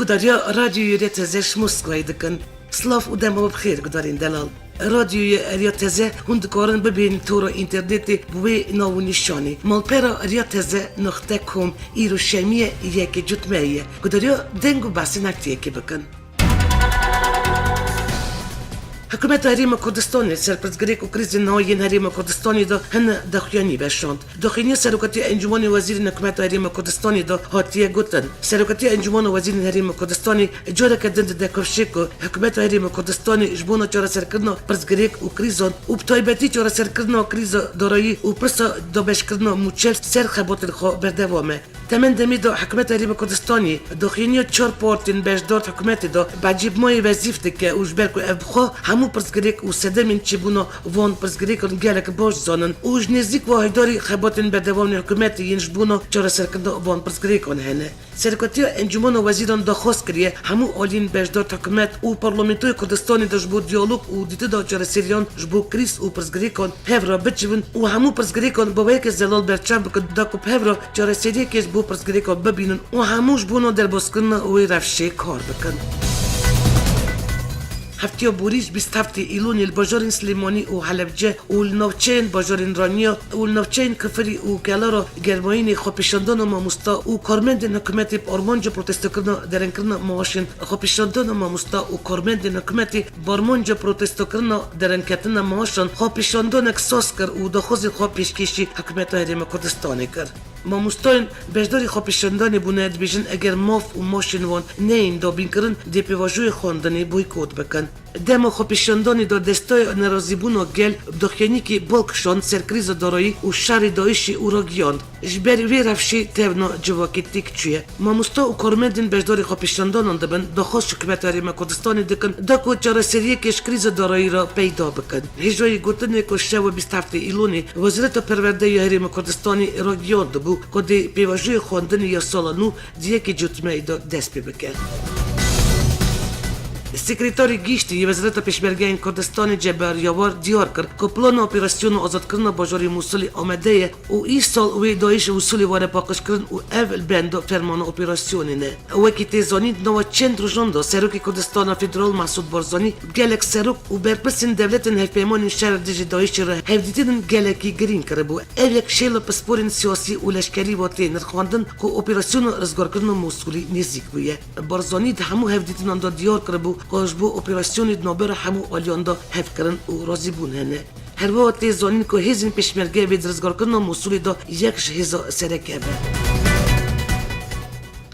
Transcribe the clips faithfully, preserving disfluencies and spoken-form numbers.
Dariya Radyoyê Rêya Teze ji Moskwayê dikin. Silav û dema we bi xêr, gudarên delal. Radyoyê Rêya Teze hûn dikarin bibên tora înternetê bi wê nav û nîşanê: malpera rêya teze noqte com. Îro şemiyê yekê cotmeyê ye. Gudariya deng û behsên hefteyekê bikin. Hikûmeta Herêma Kurdistanê li ser pirsgirêk û krîzên niha yên Herêma Kurdistanê de hin daxuyanî veşand. Daxuyaniya Serokatiya Encûmena Wezîrên Hikûmeta Herêma Kurdistanê de hatiye gotin, Serokatiya Encûmena Wezîrên Herêma Kurdistanê careke din dide kifşê ku Hikûmeta Herêma Kurdistanê ji bona çareserkirina pirsgirêk û krîzan û bi taybetî çareserkirina krîza darayî û pirsa dabeşkirina mûçe li ser xebatên xwe berdewam e. Temen demê de Hikûmeta Herêma Kurdistanê daxuyaniya çar partiyên beşdar di hikûmetê de bi ecêbmayî wezîf dike û ji ber ku ev bi xwe hemû pirsgirêk û sedemên çêbûna van pirsgirêkan gelek baş dizanin û ji nêzîk ve hêvîdar û xebatên berdewamê hikûmetê yên ji bona çareserkirina van pirsgirêkan hene. Serokatiya Encûmena Wezîran daxwaz kiriye hemû aliyên beşdar di hikûmet û Parlamentoya Kurdistanê de ji bo diyalog û dîtina çareseriyan ji bo krîz û pirsgirêkan hev re bicivin û hemû pirsgirêkan bi awayeke zelal berçav bikin, da ku bi hev re çareseriyekê ji bo pirsgirêkan bibînin û hemû ji bona derbazkirina wê rewşê kar bikin. Heftiya borî ji bîst heftê Îlonê li bajarên Silêmanî û Helebce û li navçeyên bajarên Raniya û li navçeyên Kifirî û Kelara Germayînê xwepêşandana mamosta û karmendên hikûmetê bi armanca protestokirina derengkirina maaşên xwepêşandana mamosta û karmendên hikûmetê bi armanca protestokirina derengketina maaşan xwepêşandanek saz kir û daxwazên xwe pêşkêşî Hikûmeta Herêma Kurdistanê kir. Mamostayên beşdarî xwepêşandanê bûne, dibêjin eger maf û maaşên wan neyên dabînkirin, dê pêvajoyê xwendinê boykot bikin. Dema xwepêşandanê de destaya nerazîbûna gel bi daxuyaniyekê bal kişand ser krîza darayî û şerê DAIŞê û ragihand, ji ber vê rewşê tevna civakê têk çûye. Mamosta û karmendên beşdarî xwepêşandanan dibin, daxwaz ji Hikûmeta Herêma Kurdistanê dikin, da ku çareseriyekê ji krîza darayî re peyda bikin. Hêjayî gotin e ku şewa bîst heftê Îlonê Wezareta Perwerde ya Herêma Kurdistanê ragihandibû ku dê pêvajoyê xwendinê ya sala nû di yekê cotmeyê de dest pê bike. Sekreterê Giştî yê Wezareta Pêşmergeyên Kurdistanê Cebar Yawar diyar kir ku plana operasyona azadkirina bajarê Mûsilê amade ye û îsal wê DAIŞ Mûsilê were paqijkirin û ev li benda fermana operasyonê ne. Wekî tê zanîn, di nava çend rojan de Serokê Kurdistana Federal Mesûd Barzanî gelek serok û berpirsên dewletên hevpeymanên şer dijî DAIŞê re hevdîtinên gelekî girîng kiribû. Ev yek şêla pisporên siyasî û leşkerî ve tê nirxandin ku operasyona rizgarkirina Mûsilê nêzîk bûye. Barzanî di hemû hevdîtinan de diyar kiribû ku ji bo operasyonê di navbera hemû aliyan de hevkirin û razîbûn hene. Her wiha tê zanîn ku hêzên pêşmerge vê di rizgarkirina Mûsilê de yek ji hêza sereke be.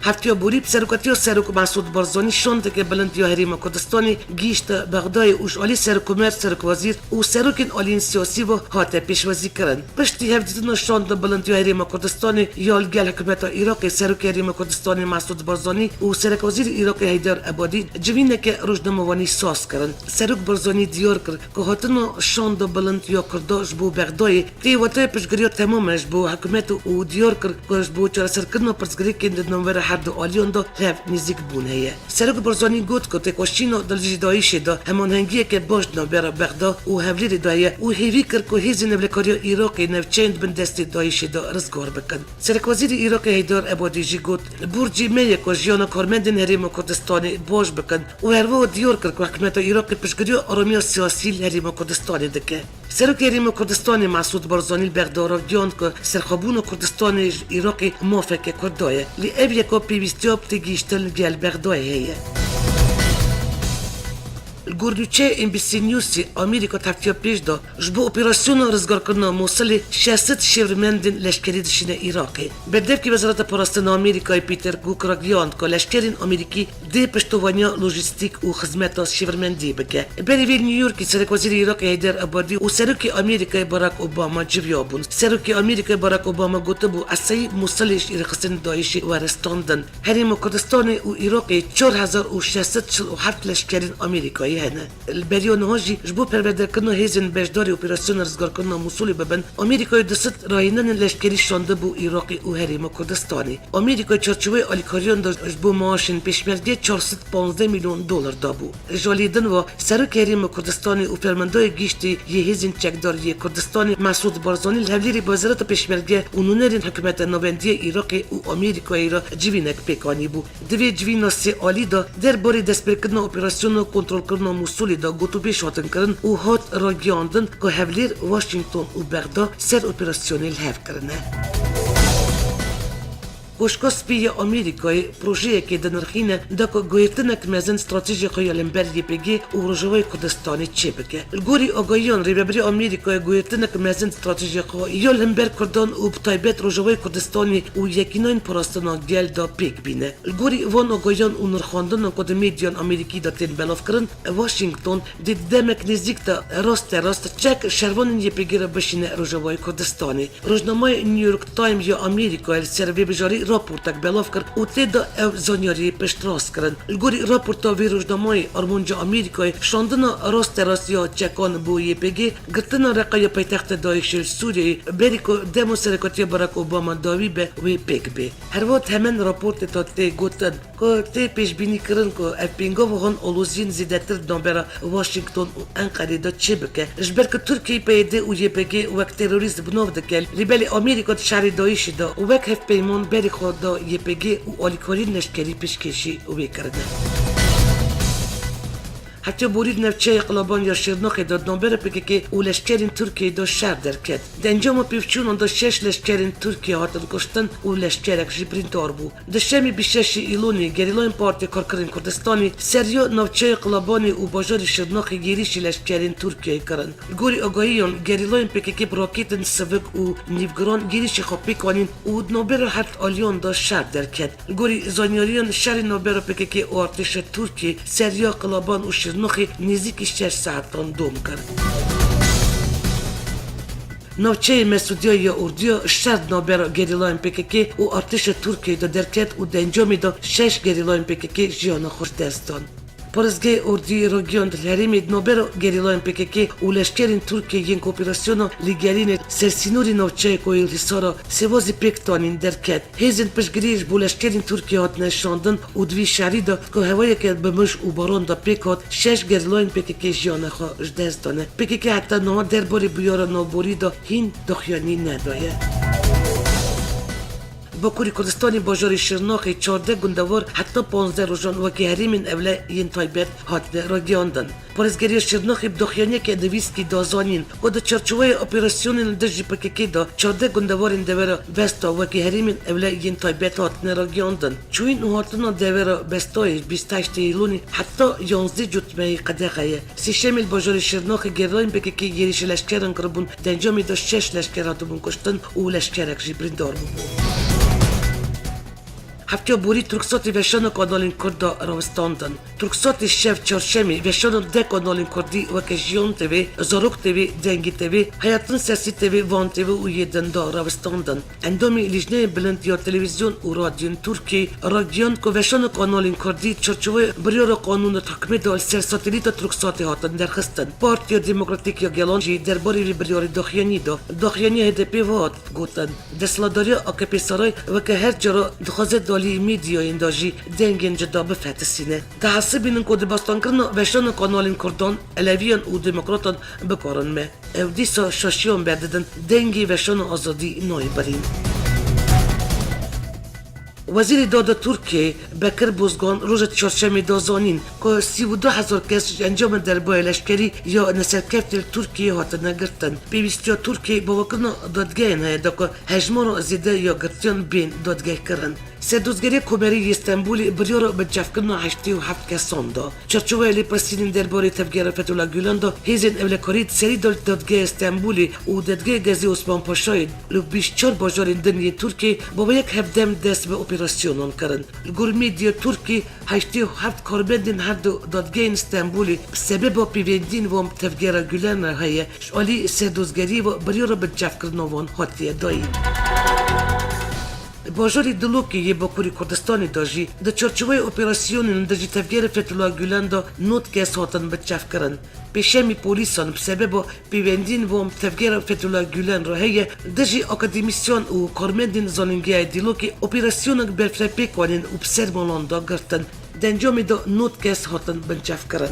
Heftiya borî bi serokatiya Serok Mesûd Barzanî şandeke bilind ya Herêma Kurdistanê gihîşte Bexdayê û ji alî Serokkomer, Serokwezîr û serokên aliyên siyasî ve hate pêşwazîkirin. Piştî hevdîtina şanda bilind ya Herêma Kurdistanê ya li gel hikûmeta Iraqê, Serokê Herêma Kurdistanê Mesûd Barzanî û Serokwezîrê Iraqê Heyder Ebadî civîneke rojnamevanî saz kirin. Serok Barzanî diyar kir ku hatina şanda bilind ya Kurda ji bo Bexdayê tê wateya piştgiriya temam e ji bo hikûmet û diyar kir ku ji bo çareserkirina pirsgirêkên di navbera her du aliyan de hev nêzîkbûn heye. Serok Barzanî got ku têkoşîna di dijî DAIŞê de hemanhengiyeke baş di navbera Bexda û Hewlêrê de heye û hêvî kir ku hêzên ewlekariya Iraqê navçeyên di bin destê DAIŞê de rizgar bikin. Serokwezîrê Iraqê Heyder Ebadî jî got, borcê me ye ku jiyana karmendên Herêma Kurdistanê baş bikin û her wiha diyar kir ku hikûmeta Iraqê piştgiriya aramiya siyasî li Herêma Kurdistanê dike. Serokê Herêma Kurdistanê Mesûd Barzanî li Bexda ragihand ku serxwebûna Kurdistanê ji Iraqê mafeke Kurda ye, lê ev yeka pêwîstiya bi têgihiştin li gel Bexdayê heye. Li gor nûçeya N B C Newsê, Amerîka di heftiya pêş de ji bo operasyona rizgarkirina Mûsilê şeş sed şêwirmendên leşkerî dişîne Iraqê. Berdevkê Wezareta Parastina Amerîkayê Peter Cook ragihand ku leşkerên Amerîkî dê piştovaniya lojîstîk û xizmeta şêwirmendiyê bike. Berî vê li New Yorkê Serokwezîrê Iraqê Heyder Ebadî û Serokê Amerîkayê Barack Obama civiya bûn. Serokê Amerîkayê Barack Obama gotibû, eseyî Mûsilê ji rêxistinên DAIŞê were standin. Herêma Kurdistanê û Iraqê çar hezar û şeş sed çil û heft leşkerên Amerîkayê hene. Li beriya niha jî ji bo perwerdekirina hêzên beşdarî operasyona rizgarkirina Mûsulê bibin, Amerîkayê du sed rahînanên leşkerî şandibû Iraqê û Herêma Kurdistanê. Amerîkayê çarçoveyê alîkariyan de ji bo maaşên pêşmerge çar sed panzdeh milyon dolar dabû. Ji alî din ve Serokê Herêma Kurdistanê û Fermandayê Giştî yê Hêzên Çekdar yê Kurdistanê Mesûd Barzanî li hevlêrê Wezareta Pêşmerge û nûnerên hikûmeta navendî ya Iraqê û Amerîkayê re civînek pêk anîbû. Di vê civîna sê alî de derbarê destpêkirina operasyona kontrolkirina Mûsulê de gotûbêj hatin kirin û hat ragihandin ku hevlêr Washington û Bexda ser operasyonê li hev kirine. Koşka Spî ya Amerîkayê projeyekê dinirxîne da ku guhertinek mezin stratejî xwe ya li hember Y P G û Rojavayê Kurdistanê çêbike. Li gorî agahiyan Rêvebirê Amerîkayê guhertinek mezin stratejî xwe ya li hember Kurdan û bi taybet Rojavayê Kurdistanê û yekînayên parastina gel da pêk bîne. Li gorî van agahiyan û nirxandinan ku di medyan Amerîkî de tên belavkirin, Washington dê di demek nêzîk de rasterast çek şervanên Y P G re bişîne Rojavayê Kurdistanê. Rojnameya New York Times ya Amerîkayê li ser vê bijarî raportek belav kir û tê de ev zanyariyê piştrast kirin. Li gorî raporta vê rojnameyê, armanca Amerîkayê şandina rasterast ya çekan bo Y P G, girtina reqa ya paytexta DAIŞê li Sûriyeyê, berî ku dema serokatiya Barack Obama dawî be, wê pêk bê. Herwiha di heman raportê de tê gotin ku tê pêşbînîkirin ku ev pêngav han aloziyên zêdetir di navbera Washington û Enqerê de çêbike, ji ber ku Tirkiyeyê P Y D û Y P G wek terorîst bi nav dike, lê belê Amerîka di şerê DAIŞê de wek hevpeyman berê xwe da Y P G û alîkariyên leşkerî pêşkêşî wê kirine. Hefteya borî di navçeya Qilaban ya Şirnexê de di navbera P K K û leşkerên Tirkiyeyê de şer derket. Di encama pêvçûnan de şeş leşkerên Tirkiyê hatin kuştin û leşkerek jî birîndar bû. Di şemê bîst û şeş Îlonê gerîlayên Partiya Karkerên Kurdistanê seriya navçeya Qilabanê û bajarê Şirnexê êrîşî leşkerên Tirkiyeyê kirin. Li gorî agahiyan, gerîlayên P K K bi raketên sivik û nîvgiran êrîşê xwe pêk anîn û di navbera her du aliyan de şer derket. Li gorî zanyariyan, şerê navbera P K K û artêşa Tirkiyê seriya Qilaban û Şirnexê nêzîkî şeş saetan dom kir. Navçeyê Mesûdiya ya Orduya şer di navbera gerîlayên P K K û artêşa Tirkiyeyê de derket û di encamê de şeş gerîlayên P K K jiyana xwe ji dest dan. Parêzgehê Orduyê ragihand, li herêmê di navbera gerîlayên P K K û leşkerên Tirkiyê yên ku operasyona lêgerînê ser sînorê navçeyê ku yê li Hîsara Sêwazî pêk danîn derket. Hêzên piştgirî ji bo leşkerên Tirkiyê hatine şandin û di vî şerî de ku hewayeke bi mij û baran de pêk hat, şeş gerîlayên P K K jiyana xwe ji dest dane. P K K heta niha derbarê bûyera navborî de hîn daxuyanî nedaye. Bakurê Kurdistanê bajarê Şirnexê çardeh gundewar heta panzdeh rojan wekî herêmên ewle yên taybet hatine ragihandin. Parêzgeriya Şirnexê bi daxuyaniyeke nivîskî da zanîn ku di çarçoveya operasyonên li dijî P K K de çardeh gundewarên devera Vesta wekî herêmên ewle yên taybet hatine ragihandin. Çûyîn û hatina devera Bestayê ji bîst û heştê Îlonê heta yanzdeh Cotmehê qedexe ye. Sêşemê li bajarê Şirnexê gerîlayên P K K êrîşî leşkeran kiribûn, di encamê de şeş leşker hatibûn kuştin û leşkerek jî birîndar bûbû. Hefteya borî Turksatê veşana kanalên Kurd da rawestandin. Turksatê şev çarşemê veşana deh kanalên Kurdî weke Jiyan T V, Zarok T V, Dengî T V, Hayatın Sesi T V, Van T V û yê din da rawestandin. Endamê Lîjneyê Bilind ya Televîzyon û Radyoyên Tirkiyê ragihand ku veşana kanalên Kurdî çarçoveya biryara qanûna tahkimê de li ser satelîta Turksatê hatin derxistin. Partiya Demokratîk ya Gelan jî derbarê vê biryarê daxuyanî da. Daxuyaniya H D P ve hat gotin, desthilatdariya A K P Saray weke her cara dixwaze di alî medyayên de jî dengên cuda bifetisîne. Dihesibînin ku dibastankirina veşana kanalên Kurdan, Eleviyan û Demokratan bikarin me. Ew dîsa şaşiyan berdidin, dengê veşana azadî nayê birîn. Wezîrê Dada Tirkiyê Bekir Bozgan roja çarşemê da zanîn ku sî û du hezar kes ji encama derbaya leşkerî ya neserkeftê li Tirkiyeyê hatine girtin. Pêwîstiya Tirkiyeyê bawakirina dadgehên heye da ku hejmara zêde ya girtiyan bên dadgehkirin. Serdozgeriya Komerî yê Stenbolê biryara binçavkirina heştê û heft kesan da. Çarçoveya lêpirsînên derbarê tevgera Fethullah Gulen de hêzên ewlekarî di serî de li Dadgeha Stenbolê û Dadgeha Gezî Osman Paşayê li bîst û çar bajarên din yên Tirkiyê bi wê yek hevdem dest bi operasyonan kirin. Li gor medya Tirkiyê, heştê û heft karbendên her du dadgehên Stenbolê bi sebeba pêvendiyên wan bi tevgera Gulen re heye, ji alî serdozgeriyê ve biryara binçavkirina wan hatiye dayîn. Bajarê Dilokê yê Bakurê Kurdistanê de jî di çarçoveyê operasyonên dijî tevgerê Fethullah Gulen de nod kes hatin binçavkirin. Pêşemî polîsan bi sebeba pêwendiyên wan bi tevgera Fethullah Gulen re heye, dijî akademîsyan û karmendên zanîngehê Dîlokê operasyonek berfirehpêk anîn û bi ser malan de girtin. Di encamê de nod kes hatin binçavkirin.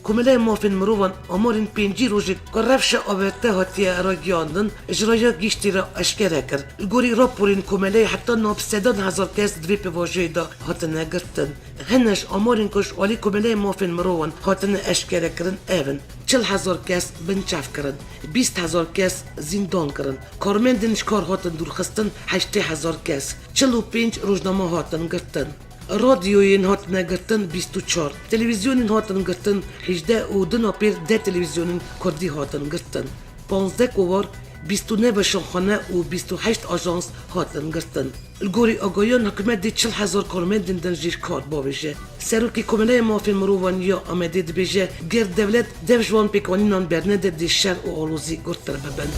Komeleya Mafên Mirovan amarên pêncî rojê ku rewşa averte hatiye ragihandin, ji raya giştî re eşkere kir. Li gorî raporên komeleyê heta niha bi sedan hezar kes di vê pêvajoyê de hatine girtin. Hene ji amarên ku ji alî Komeleya Mafên Mirovan hatine eşkerekirin ev in: çil hezar kes binçav kirin, bîst hezar kes zîndan kirin, karmendên ji kar hatin dûrxistin heştê hezar kes, çil û pênc rojname hatin girtin, radyoyên hatine girtin bîst û çar, televîzyonên hatin girtin hejdeh û di napêr deh televîzyonên kurdî hatin girtin. Panzdeh kovar, bîst û neh weşanxane û bîst û heşt ajans hatin girtin. Li gorî agahiyan hikûmetê çil hezar karmendên din jî ji kar bavêje. Serokê Komeleya Mafên Mirovan ya Amedê dibêje, ger dewlet dev ji wan pêkanînan bernede, dê şer û alozî gurttir bibin.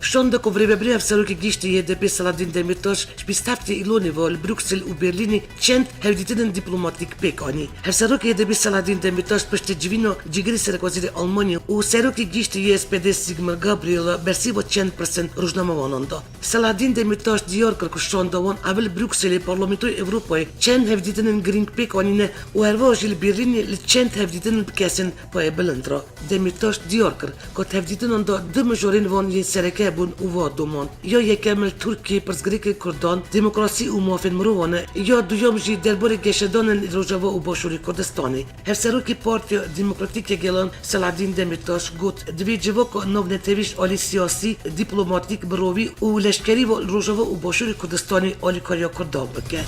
Şanda ku bi rêvebirê Hevserokê Giştî H D P Selahattin Demirtaş ji bîst heftê Îlonê ve li Bruksel û Berlînê çend hevdîtinên dîplomatîk pêk anî. Hevserokê H D P Selahattin Demirtaş piştî civîna cîgirê serekwezîrê Almanya û Serokê Giştî yê S P D Sigmar Gabriela bersiva çend pirsên rojnamevanan da. Selahattin Demirtaş diyar kir ku şanda wan evil Brukselê Parlamentoyê Ewropayê çend hevdîtinên girîng pêk anîne û herwiha jî li Berlînê li çend hevdîtinên bi kesên payebilind re. Demirtaş diyar kir ku di hevdîtinan de du mijarên wan yên sereke hebûn û va domand. Ya yekem li Tirkiyê pirsgirêkên Kurdan, demokrasî û mafên mirovan e, ya duyem jî derbarê geşedanên Rojava û Başûrê Kurdistanê. Hevserokê Partiya Demokratîk ya Gelan Selahattin Demirtaş got, divê civaka navnetewî ji alî siyasî, dîplomatîk, mirovî û leşkerî ve li Rojava û Başûrê Kurdistanê alîkariya Kurdan bike.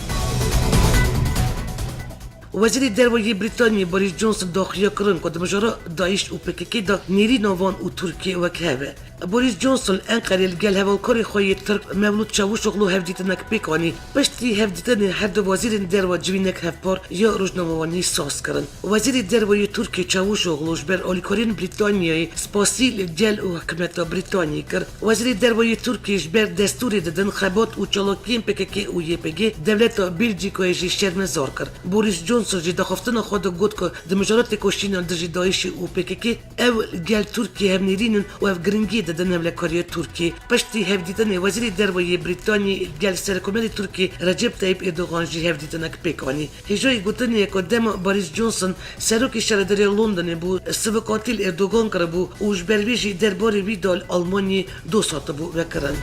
Wezîrê Derve yê Brîtanyê Boris Johnson daxuya kirin ku di mijara DAIŞ û P K K de nêrîna wan û Tirkiyê wek hev e. Boris Johnson li Enqerê li gel hevalkarê xwe yê Tirk Mevlût Çavuşoglu hevdîtinek pêk anî. Piştî hevdîtinê her du wezîrên derve civînek hevpar ya rojnamevanî saz kirin. Wezîrê Derve yê Tirkiyê Çavuşoglu ji ber alîkariyên Brîtanyayê spasî li gel û hikûmeta Brîtanyê kir. Wezîrê Derve yê Tirkiyê ji ber destûrê didin xebat û çalakiyên P K K û Y P G dewleta Belcîkayê jî şermezar kir. Boris Johnson jî daxiftina xwe de got ku di mijara têkoşîna dijî DAIŞê û P K K ew li gel Tirkiyê hevnêrîn in û ev giringiyê didin hevlekariya Tirkiyê. Piştî hevdîtinê Wezîrê Derve yê Brîtanyê li gel Serokkomarê Tirkiyê Recep Tayyip Erdogan jî hevdîtinek pêk anî. Hêjayî gotinê ye ku dema Boris Johnson serokê şaredariya Londonê bû, sivikatî li Erdogan kiribû û ji ber vê jî derbarê wî de li Almanyayê doz hatibû vekirin.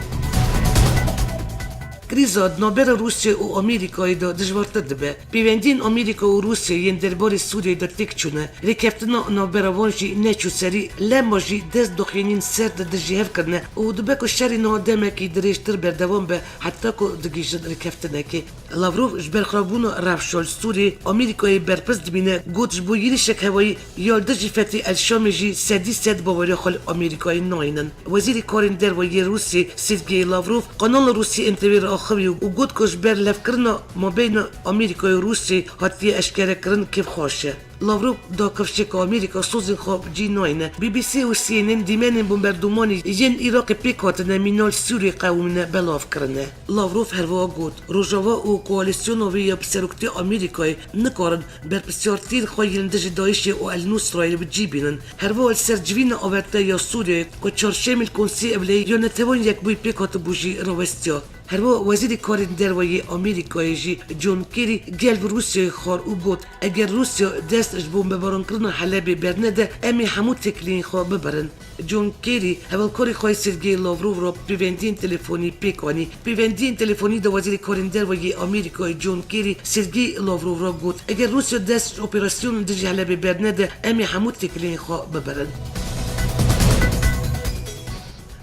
Krîza di navbera Rûsya û Amerîkayê de dijwartir dibe. Pêwendiyên Amerîka û Rûsyayê yên derbarê Sûriyeyê de têk çûne. Rêkeftina navbera wan jî neçû serî, lema jî dest daxuyaniyên serd di dijî hev kirine û dibe ku şerê niha demekî dirêjtir berdewam be heta ku digihîjin rêkeftinekê. Lavrov ji ber xirabûna rewşa li Sûriyê Amerîkayê berpirs dibîne, got, ji bo yêrîşek hewayî ya li dijî Fetî El Şamê jî sedî sed baweriya xwe li Amerîkayê nayînin. Wezîrê Karên Derve yê Rûsiyê Sergey Lavrov kanala Rûsiyê N T V re axivî û got ku ji ber levkirina mabeyna Amerîkayê û Rûsiyê hatiye eşkerekirin kêfxweş e. Lavrov da kifşê ku Amerîka sozên xwe bi cî nayne. B B C û C N N dîmenên bomberdomanê yên Iraqê pêk hatine mîna li Sûriyê qewimîne belav kirine. Lavrov herwiha got, Rojava û koalîsyona wê ya bi seroktiya Amerîkayê nikarin berpirsyartiyên xwe yên dijî DAIŞê û El Nusrayê bi cî bînin. Herwiha li ser civîna averte ya Sûriyeyê ku çarşemê li Konseyê Ewleyî ya Netewên Yekbûyî pêk hatibû jî rawestiya. Herwiha Wezîrê Karên Derve yê Amerîkayê jî John Kerry gel bi Rûsyayê xwar û got, eger Rûsya dest ji bombebarankirina Helebê bernede, em ê hemû têkiliyên xwe bibirin. John Kerry hevalkarê xwe yê Sergey Lavrov re pêwendiyên telefonî pêk anî. Pêwendiyên telefonî de Wezîrê Karên Derve yê Amerîkayê John Kerry Sergey Lavrov re got, eger Rûsya dest ji operasyonên dijî Helebê bernede, em ê hemû têkiliyên xwe bibirin.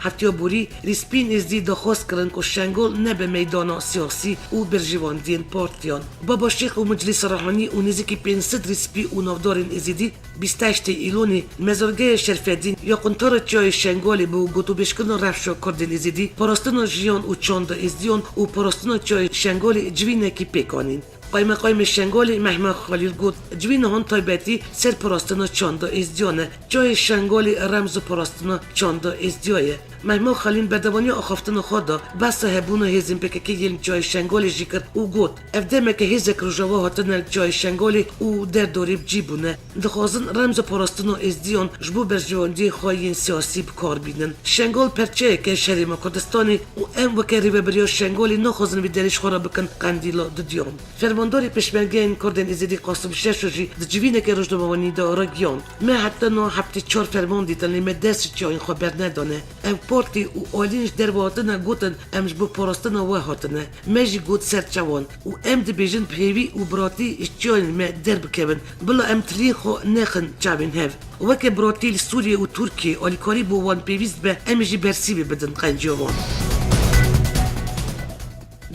Hefteya borî, Rîspîn Êzdî daxwaz kirin ku Şengol nebe meydana siyasî û berjewendiyên partiyan. Baba Şêx û Miclîs Rehanî û nêzîkî pênc sed Rîspî û navdarên Êzidî bîst heştê Îlonê li mezargeha Şerfedîn ya quntara çiyayê Şengolê bi gotûbêjkirina rewşa Kurdên Êzidî, parastina jiyan û çanda Êzdiyan û parastina çiyayê Şengolê civînekî pêk anîn. Qaymeqamê Şengalê Mehmet Xalîl got, civîna han taybetî ser parastina çanda êzdiyan e. Çiyayê Şengalê remz û parastina çanda êzdiya ye. Mehmet Xalîl berdewamiya axaftina xwe da behsa hebûna hêzên P K K yên çiyayê Şengalê jî kir û got, ev demeke hêzek Rojava hatine li çiyayê Şengalê û derdorê bi cî bûne. Dixwazin remz û parastina êzdiyan ji bo berjewendiyên xwe yên siyasî bi kar bînin. Şengal perçeyeke ji Herêma Kurdistanê û em weke Rêveberiya Şengalê naxwazin vê derê ji xwe re bikin qendîla dudiyan. Fermandarê Pêşmergeyên Kurdên Êzidî Qasim Şeşo jî di civîneke rojnamevanî de ragihand, me heta niha heftê çar ferman dîtin, lê me dest ji çiyayên xwe bernedane. Ev partî û alîn ji derve hatine gotin, em ji bo parastina we hatine. Me jî got ser çavan û em dibêjin bi hêvî û biratî ji çiyayên me derbikevin. Bila em tiliyên xwe nexin çavên hev. Weke biratî li Sûriyê û Tirkiyê alîkarî bo wan pêwîst be, em ê jî bersîvê bidin qenciya wan.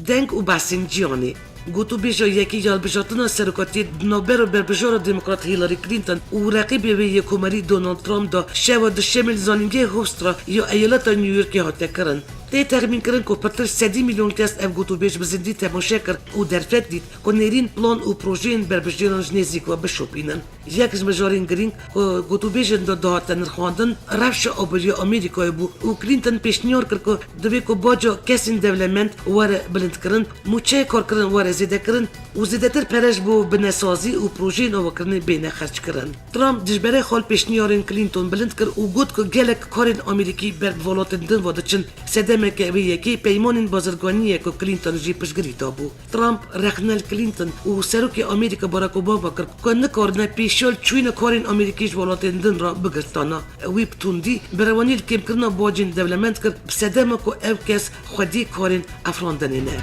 Deng û behsên cîhanê. Gotûbêja yekê ya hilbijartina serokatiyê di navbera berbijara demokrat Hillary Clinton û reqîbê wê yê komarî Donald Trump de şeva duşemê li zanîngehê Hofstra ya eyaleta New Yorkê hate kirin. Tê texmînkirin ku pirtir sedî milyon kes ev gotûbêj bi zindî temaşe kir û derfet dît ku nêrîn plan û projeyên berbijêran ji nêzîk ve bişopînin. Yek ji mijarên girîng ku gotûbêjên de dihate nirxandin, rewşa aboriya Amerîkayê bû û Clinton pêşniyar kir ku divê ku baca kesên dewlemend were bilindkirin, mûçeya karkirin were zêdekirin û zêdetir pere ji bo binesazî û projeyên avakirinê bêne xerckirin. Trump dijberê xwe li pêşniyarên Clinton bilind kir û got ku gelek karên Amerîkî ber bi welatên din ve diçin, sedemeke wê yekê peymanên bazirganiyê ye ku Clinton jî piştgirî dabû. Trump rexne li Clinton û Serokê Amerîka Barack Obama kir ku nikarine pêşiya li çûyîna karên Amerîkî ji welatên din re bigirtana. Wî bi tundî berewanî li kêmkirina bacên dewlemend kir, bi sedema ku ev kes xwedî karên efrandinê ne.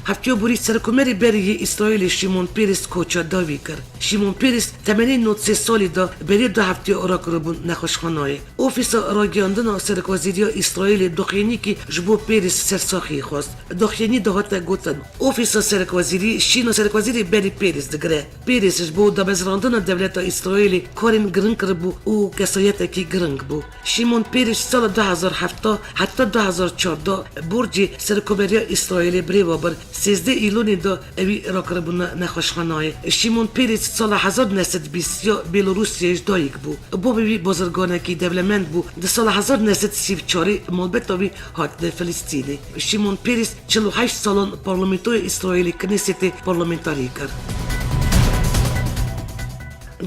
Heftiya borî Serokkomarê berî yê Îsraîlê Şimon Perez koça dawî kir. Şimon Perez temenê nod sê salî de berê du heftiya rakiribûn nexweşxanayê. Ofîsa Ragihandina Serokwezîriya Îsraîlê doxînîkî ji bo Perez sersaxiyê xwest. Doxînî de hate gotin, Ofîsa Serokwezîrî şîna Serokwezîrê berî Perez digire. Perez ji bo damezrandina dewleta Îsraîlê karên giring kiribû û kesayetekî giring bû. Şimon Perez sala du hezar heft heta du hezar çardeh borcê Serokkomariya Îsraîlê birêve bir. Sêzdeh Îlonê de ewî rakiribûne nexweşxanayê. Şimon Perez sala hezar neh sed bîst ya Bêlorusyayê ji dayik bû. Bavê wî bazirganekî dewlemend bû. Di sala hezar neh sed sî û çarê malbeta wî hatine Filistînê. Şimon Perez çil û heşt salan parlamentoya Îsraîlê Knessetê parlamentarî kir.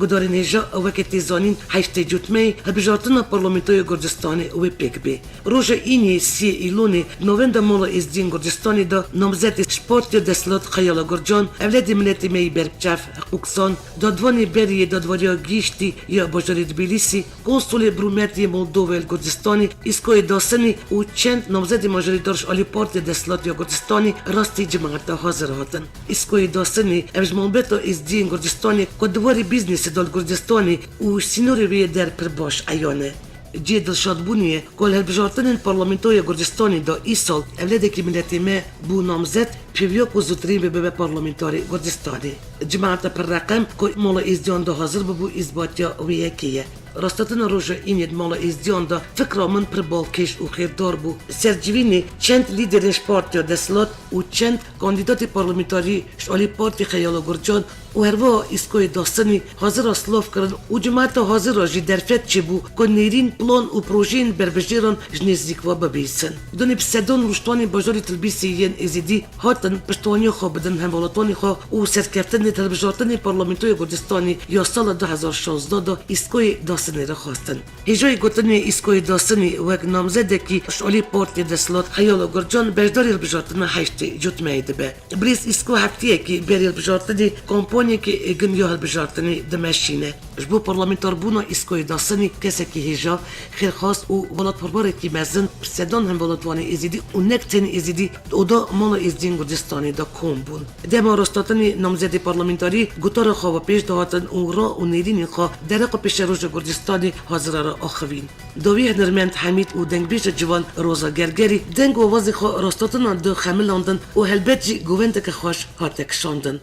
Gudarên hêja weke tê zanîn heştê Cotmeyê hilbijartina parlamentoya Gurcistanê wê pêk bê. Roja Îniyê siyê Îlonê di navenda Mala Êzdiyên Gurcistanê de namzetê ji Partiya Desthilat Xeyala Gurcan, Ewledê Miletê Me yî Berbiçav, hiqûqzan, dadvanê berî yê Dadweriya Giştî ya bajarê Tbilîsî, konsulê bi rûmetê yê Moldovayê li Gurcistanê, Îskoyê Dasinî û çend namzedê majorîdar ji alî Partiya Desthilat ya Gurcistanê rastî cemaeta hazir hatin. Îskoyê Dasinî, ev ji malbeta Êzdiyên Gurcistanê ku di warê bîznêsê de li Gurcistanê û sînorê wê yê der pir baş eyan e. Cihê dilşadbûnê ye ku li hilbijartinên Parlamentoya Gurcistanê de îsal Ewledekî Miletê Me bû namzet, pêviya ku zûtirîn bibe parlamentarê Gurcistanê. Cemaeta pir reqem ku Mala Êzdiyan de hazir bibû, îsbatiya wê yekê ye. Rasthatina roja Înê di Mala Êzdiyan de fikra min pir balkêş û xêrdar bû. Ser civînê çend lîderên ji Partiya Desthilat û çend kandîdatê parlamentarî ji alî Partî Xeyala Gurcan û herwiha Îskoyê Dasinî hazira silav kirin û cemaeta hazira jî derfet çêbû ku nêrîn plan û projeyên berbijêran ji nêzîk ve bibihîsin. Dunê bi sedan rûştanên bajarê Tilbîsê yên Êzidî hatin piştevaniya xwe bidin hemwelatvanê xwe û serkeftinên hilbijartinê Parlamentoya Gurcistanê ya sala du hezar şazdeh de Îskoyê Dasinê re xwestin. Hêjayî gotinê Îskoyê Dasinî wek namzedekî ji alî Partiya Desthilat Xeyala Gurcan beşdarî hilbijartina heştê Cotmeyê dibe. Birêz Îsko heftiyekî berî hilbijartinê kampanyekê gin ya hilbijartinê dimeşîne. Ji bo parlamentarbûna Îskoyê Dasinî kesekî hêja, xêrxwaz û welatparvarekî mezin bi sedan hemwelatvanê Êzidî û ne tenê Êzidî di oda Mala Êzdiyên Gurcistanê de kom bûn. Dema rasthatinê namzedê parlamentarî gotara xwe ve pêş dihatin û ra û nêrînên xwe dereqa pêşeroja Gurcistanê hazira re axivîn. Dawî hunermend Hemîd û dengbêja ciwan Roza Gergerî deng û awazê xwe rasthatina de xemilandin û helbet jî govendeke xweş hate kişandin.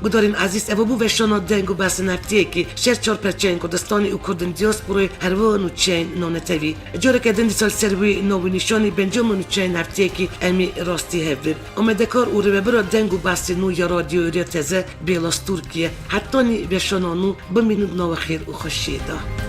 Guhdarên ezîz, ev bû veşana deng û behsên heftiyekî ji her çar perçeyên Kurdistanê û Kurdên diasporayê, her wiha nûçeyên nanetewî. Careke din dîsa li ser wî nav û nîşanî pêncema nûçeyên heftiyekî em ê rastî hev bin. Amadekar û rêvebira deng û behsên nû ya Radyoya Êrî ya Teze Bêlas Tûrkî ye. Hetanî veşana nû, bimînin di nava xêr û xweşiyê de.